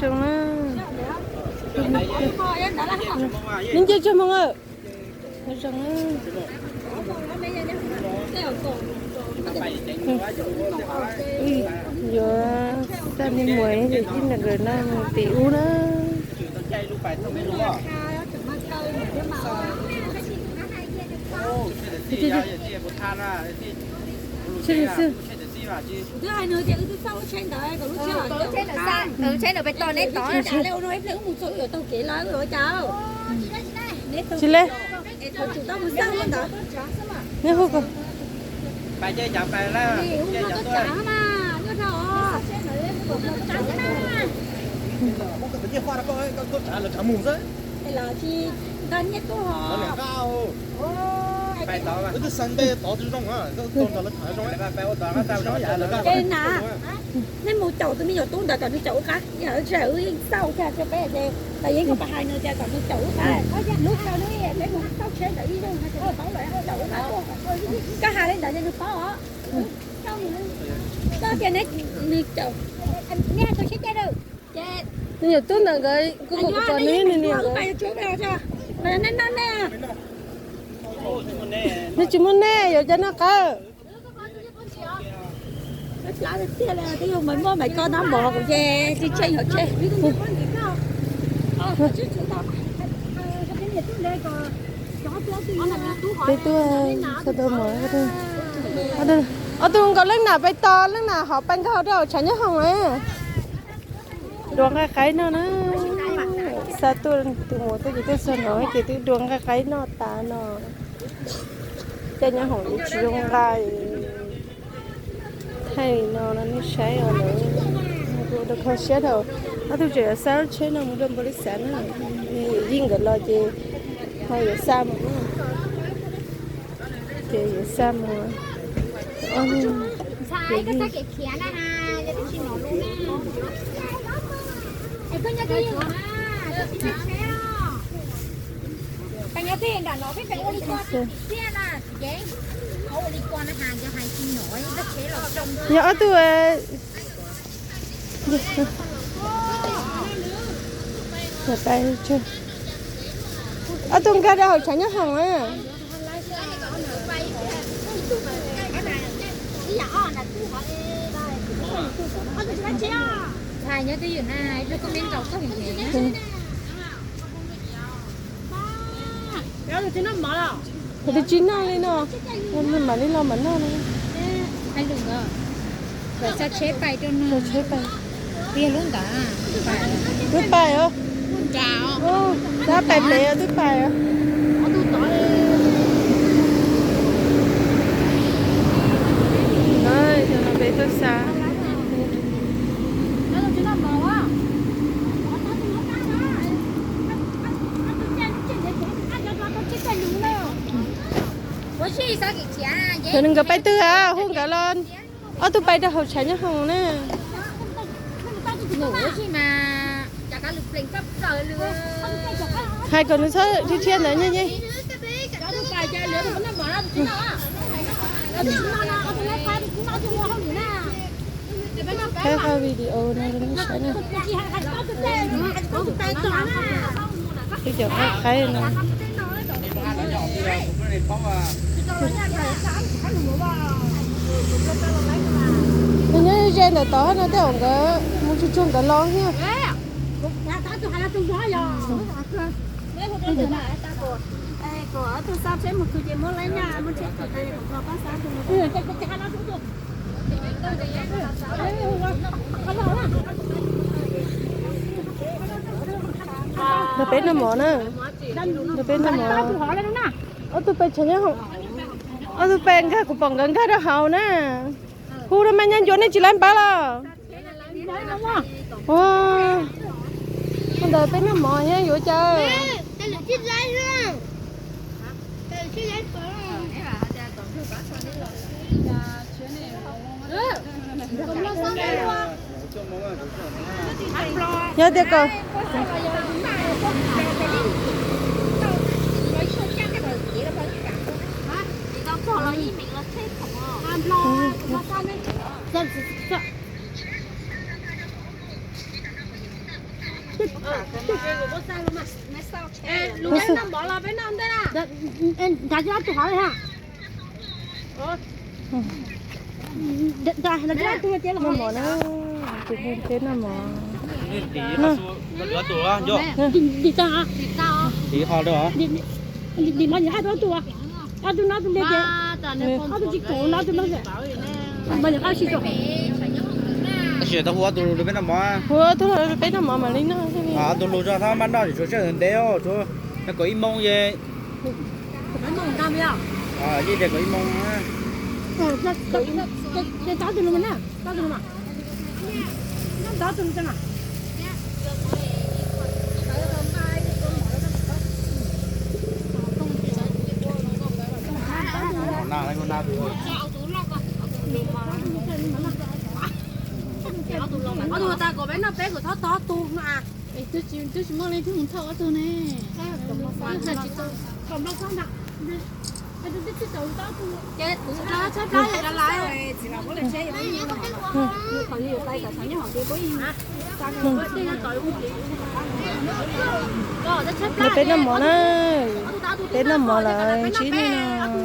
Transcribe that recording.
Zoo na. Neb nce tso moo aw. Zoo na. Yuav xa me muam ib nkawm no mus tim ub na. Tsis le. Neb hu ko. Nej mus caum tus me nyuam tub ntawd kom nws caum ua qab, yog wb tsis hais wb yeej xauj thiab, peb ces tau yeeb kom pab hais nws tias kom nws caum ua qab. Lub sij hawm peb mus xauj tsheb ntawd ib zaug no ces nws paub lawm, caum ua qab tuaj. Koj hais li ntawd ces nws paub os. Koj tias neb, nws caum, neb hais tau tsheb caij lawm. Me nyuam tub ntawm nkawd, kuv kom nws, nws niam nkawd. Nws tsis muaj nej, yuav cov noj qab. Muaj Maiv Koj nab mov kuv ces tsis tsheej hauv tsheb. Peb tuaj xa tau mov. Ob tug nkaus leej nam pais tos leej nam hov pais nkaug rau hauv tshav nyob hoom na. Dua nqaij qaib noj na. Xa tuaj tus muam tuaj ces tuaj xa mov ces twb dua nqaij qaib noj tas no. Caij nyob hoom tsis zoo nqaij. Thaij no no nej saib os lawm. Rau kho siab dhau. Ob tug tseem yuav xa lub tsheb no mus rau npaus lis xav na. Yawm yij nkawd los ces ho yuav xa mus. Ces yuav xa mus. Yog ob tug Ob tug nkag rau hauv tshav nyob hoom na. Kuv twb tsis noj li no, mam li los mam noj no. Tsheb pais, twb pais os. Tab pais pem os, twb pais os. Peb tuaj xa. Cov nkawd pais twg a, hu nkawd los. Ob tug pais rau hauv tshav nyob hoom na. Hais kom nws txhob dhia dhia ntawd nyiaj nyiaj. Thaij qhov video no rau nej saib na. Peb cov qaib qaib no. Nws nyob ze ntawm tod no tej zaum nkawd mus tsuag tsuag nkawd los thiab. Nrog peb noj mov na. Nrog peb noj mov. Ob tug pais tshav nyob hoom. Ob tug pais nkag, kuv pom nkawd nkag rau hauv na. Hu rau mas nyab ncuav nej tsis laib npawb los. Ua ntawd peb noj mov thiab yuav cas. Yog tias kom Nrad coj ob tug hav ha. Noj mov na, tus peb noj mov. Dim tag, dim mov nyuam qaj ob tug, ob tug no ob tug li ces, ob tug tsis kaum no ob tug no. Mov nyuam qaj tsis kaum. Tab sis tau hu ob tug peb noj mov, hu ob tug peb noj mov mam li noj. Ob tug lug zog thab maj noj tsis tshuav sij hawm ntev, tshuav kaum ib moo ces, ib tias kaum ib moo. Ob tug tas kom peb noj peb kom txhob tog tug no. Twb tsis muaj leej twg thauj ob tug ne. Tshaib plab yog lawm. Peb noj mov na, peb noj mov lawm ntsib nej no.